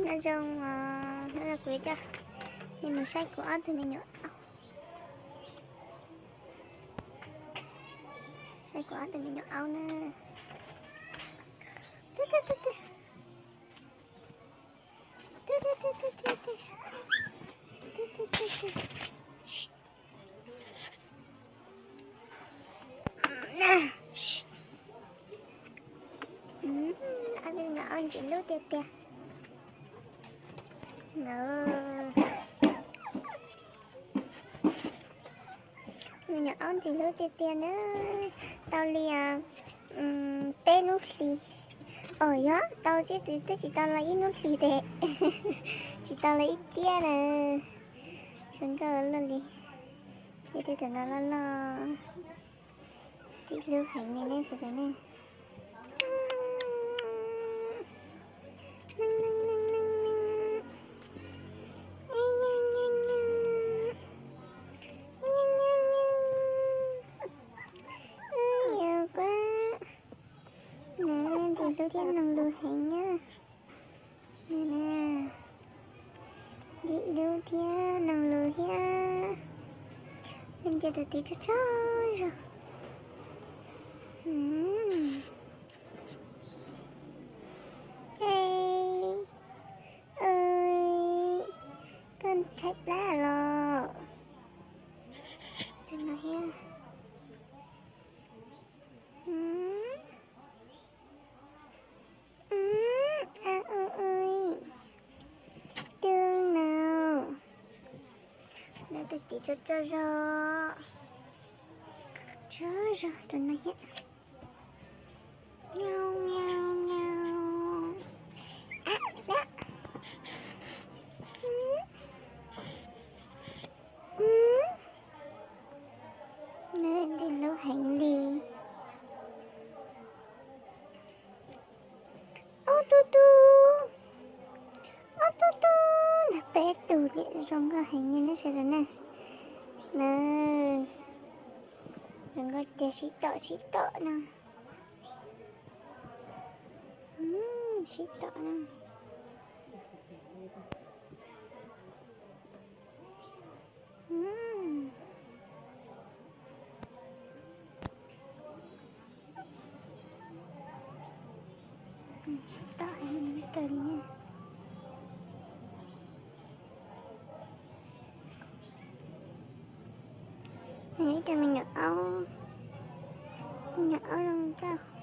Nyob zoo, hnub no kuv yuav coj nej mus saib kuv ob tug me nyuam, saib kuv ob tug me nyuam aub na. Ob tug me nyuam aub ntxim hlub tiag tiag. Me nyuam aub ntxim hlub tiag tiag na. Tau li peb hnub hli. Os, yog tau tsis, twb tsis tau los ib hnub hli tes, tsis tau los ib ciab na. Zoo nkauj luaj li. Ces tej tus no loj loj, ntxim hlub heev li nej sawv daws ne. Ntxim hlub thiab noog lus heev na. Ntxim hlub thiab noog lus thiab. Leej twg tus tib tsaug tsaug zog. Koj tshaib plab los? Tus no thiab. Tus no, tus tib tsaug tsaug zog, tsaug zog tus no thiab. Nyau nyau nyau. Nws ntxim hlub heev li. Ob tug tug, ob tug tug, nag peb tug li zoo nkauj heev li nej sawv daws ne. Na, zoo nkauj tiag, sib tom sib tom no. Sib tom no. Sib tom heev kawg li. Ib co me nyuam aub, me nyuam aub zoo nkauj.